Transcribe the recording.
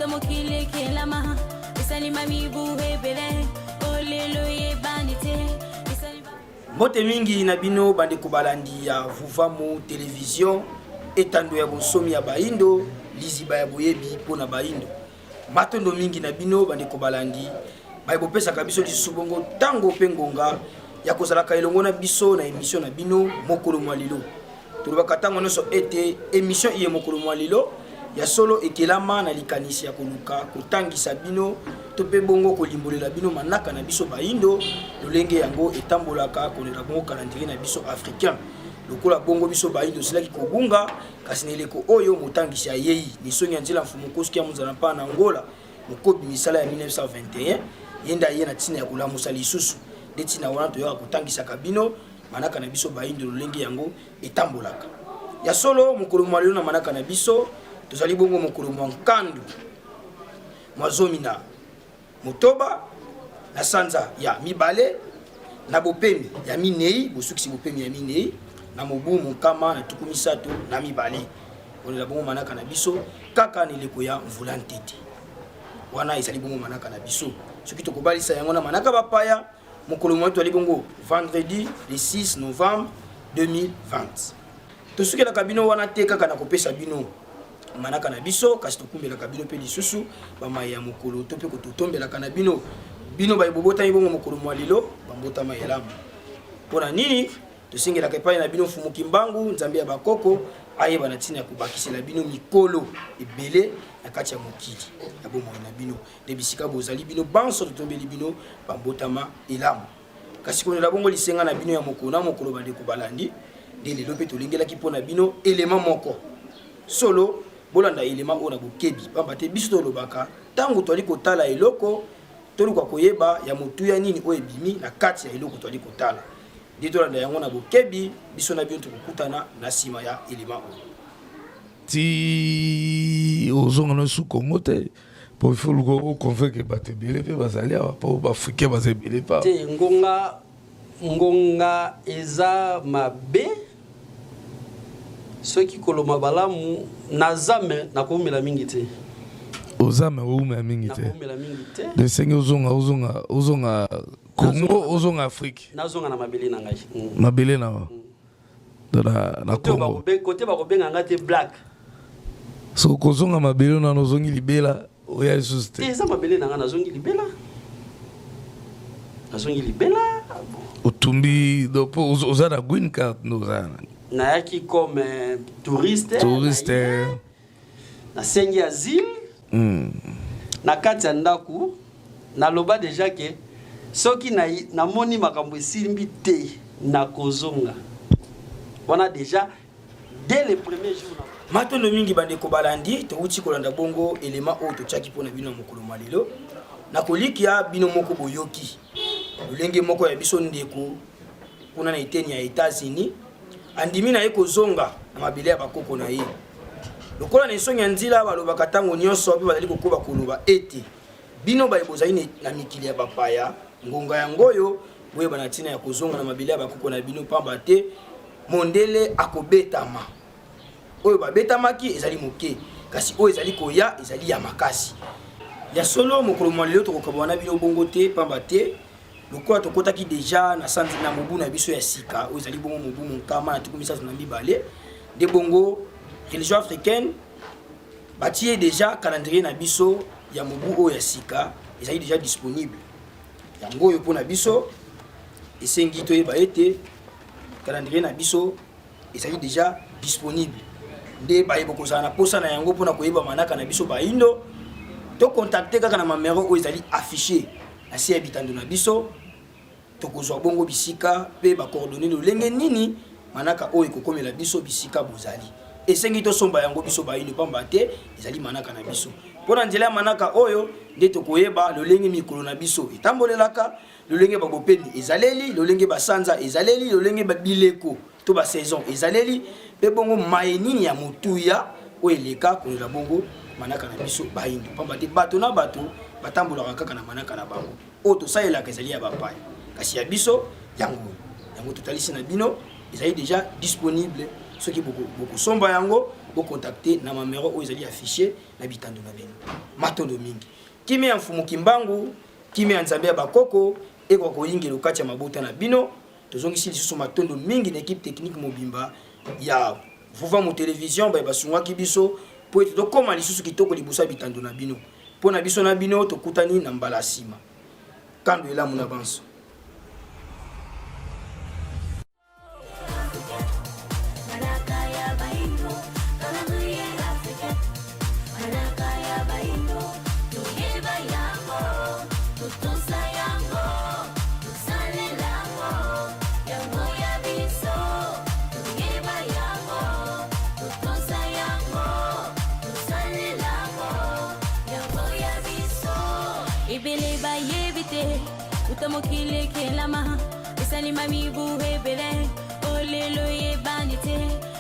Uta mokili ekelama esalima mibu ebele olelo eyebani te. Mbote mingi na bino bandeko balandi ya Vuvamu Television, etando ya bonsomi ya baindo, liziba ya boyebi mpo na baindo. Matondo mingi na bino bandeko balandi baye bopesaka biso lisusu bongo ntango mpe ngonga ya kozalaka elongo na biso na emission na bino mokolo mwa lelo. Tolobaka ntango nyonso ete emission iye mokolo mwa lelo ya solo ekelama na likanisi ya koluka kotangisa bino to mpe bongo kolimbolela bino manaka na biso baindo lolenge yango etambolaka koleka bongo calendrier na biso africain. Lokola bongo biso baindo tosilaki kobunga, kasi na eleko oyo motangisi ayei nisongi ya nzela Mfumu Nkosi Kia Munzala Mpana na Angola mokobi misala ya 1921, ye nde aye na ntina ya kolamusa lisusu. Nde ntina wana toyaka kotangisaka bino manaka na biso baindo lolenge yango etambolaka. Ya solo mokolo mwa lelo na manaka na biso tozali bongo mokolo mwa nkandu mwa 16 na sanza ya mibale na bopemi ya minei, bosukisi bopemi ya minei na mobu 132, kolela bongo manaka na biso kaka na eleko ya mvula ntete. Wana ezali bongo manaka na biso. Soki tokobalisa yango na manaka bapaya, mokolo mwa toali bongo vendredi le 6 novembre 2020. Tosukelaka bino wana te kaka na kopesa bino manaka na biso, kasi tokumbelaka bino mpe lisusu bamaye ya mokolo to mpe kototombelaka na bino bino baye bobotami bongo mokolo mwa lelo bambotama elamu. Mpo na nini tosengelaka epai na bino Mfumu Kimbangu, Nzambe ya bakoko, ayeba na ntina ya kobakisela bino mikolo ebele na kati ya mokili ya bomoi na bino. Nde bisika bozali bino banso totombeli bino bambotama elamu. Kasi kolela bongo lisenga na bino ya mokolo na mokolo bandeko balandi, nde lelo mpe tolengelaki mpo na bino elema moko. Solo, bolanda elema oyo na bokebi, pamba te biso tolobaka ntango toali kotala eloko, toluka koyeba ya motuya nini oyo ebimi na kati ya eloko toali kotala. Nde tolanda yango na bokebi, biso na bino tokokutana na nsima ya elema oyo. Ti ozonga na su Congo te po il faut luka o convaincre bato ebele mpe bazali awa po baafricain baza ebele pa te. Ngonga ngonga eza mabe soki koloma balamu naza me nakoumela mingi te. Oza me oumela mingi te. Nakoumela mingi te. Esengi ozonga ozonga ozonga Congo, ozonga Afrique. Nazonga na mabele na ngai. Mabele na yo. Na Congo. Kote bakobenga ngai te black. So kozonga mabele nano ozongi libela oya lisusu te. Eza mabele na ngai, nazongi libela. Nazongi libela. Otumbi donc po oza na green card nde oza na. Nayaki comme touriste. Touriste. Nasengi asile. Na kati ya ndako naloba deja ke soki namoni makambo esimbi te nakozonga. Wana deja dès le premier jour. Matondo mingi bandeko balandi, towuti kolanda bongo elema oyo totiaki mpo na bino na mokolo mwa lelo. Nakolikia bino moko boyoki lolenge moko ya biso ndeko kuna na eteni ya Etats-Unis andimi na ye kozonga na mabele ya bakoko na ye. Lokola na esongi ya nzila balobaka ntango nyonso mpe bazali kokoba koloba ete bino baye bozali na mikili ya bapaya, ngonga yango oyo boyeba na ntina ya kozonga na mabele ya bakoko na bino, pamba te mondele akobetama. Oyo babetamaki ezali moke, kasi oyo ezali koya ezali ya makasi. Ya solo, mokolo mwa lelo tokokabwana na bino bongo te, pamba te lokola tokotaki deja na sanzi na mobu na biso ya sika oyo ezali bongo mobu 132, nde bongo religion africaine batie deja calendrier na biso ya mobu oyo ya sika ezali deja disponible. Yango oyo mpo na biso esengi toyeba ete calendrier na biso ezali deja disponible, nde baye bokozala na posa na yango mpona koyeba manaka na biso baindo, to contacte kaka na mamero oyo ezali affiché na se ya bitando na biso. Tokozwa bongo bisika mpe bacoordonne lolenge nini manaka oyo ekokomela biso bisika bozali. Esengi tosomba yango biso baindo, pamba te ezali manaka na biso. Mpo na nzela ya manaka oyo nde tokoyeba lolenge mikolo na biso etambolelaka, lolenge babopemi ezaleli, lolenge basanza ezaleli, lolenge bileko to ba saison ezaleli, mpe bongo maye nini ya motuya oyo eleka kolela bongo manaka na biso baindo, pamba te bato na bato batambolaka kaka na manaka na bango. Oyo tosalelaka ezali ya bapaya, kasi ya biso yango yango totalisi na bino ezali deja disponible. Soki bokosomba yango, Bocontacte na mamero oyo ezali affiche na bitando na bino. Matondo mingi. Kimia ya Mfumu Kimbangu, kimia ya Nzambe ya bakoko ekoka koyingela okati ya mabota na bino. Tozongisi lisusu matondo mingi na equipe technique mobimba ya Vuvamu Television baye basungaki biso mpo ete tokoma lisusu kitoko liboso ya bitando na bino. Mpo na biso na bino tokutani na mbala ya sima. Kando elamu na banso. Ebele bayebi te uta mokili ekelama esalima mibu ebele olelo eyebani te.